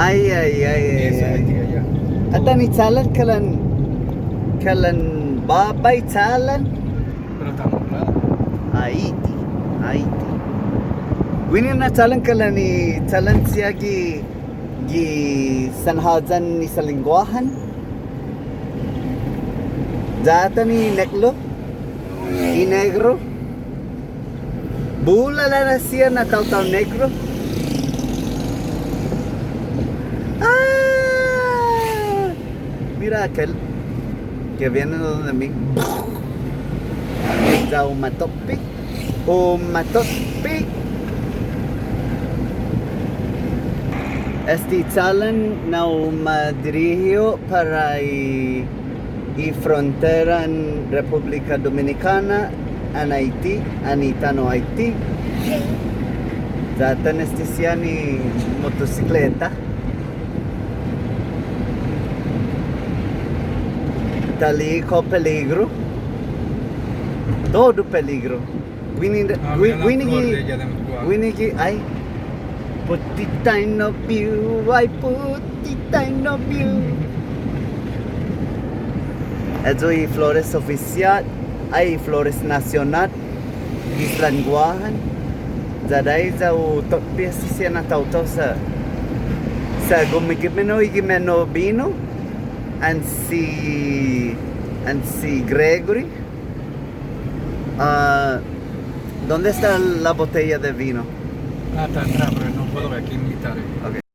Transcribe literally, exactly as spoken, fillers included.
Ai, ai, ai, ai, ai. Atan i chalan kalan, kalan båba i chalan. Ai ti, ai ti. Guini na chalan kalan i chalan siha gi, gi sanhåyan i salengguåhan. Ya atan i neklo, i negro. Bula na siha na taotao negro. Ah! Mira aquel que viene donde mí. Ya u ma toppe. U ma toppe. Este chalan na u ma dirihi yu' para i, i fronteran Repúblika Dominikåna, an Haiti, an i tano' Haiti. Ya atan este siha ni motosikleta. Ta li'e' kao peligro. Todu peligro. Guini, ah, gui-, mira la guini flor gi, de ella de Matuá. Guini gi, ai. Put i taino biu, ai, put i taino biu. Ayu i flores ofisiåt, ai, i flores nasionåt, islan Guåhan. Ya dai ya u toppe este siha na taotao sa', sa' gumige' meno i gimeno bino, an si, an si Gregory. Ah, ¿dónde está la botella de vino? Ah, está atrás, pero no puedo ver aquí en mi tarde. Ok.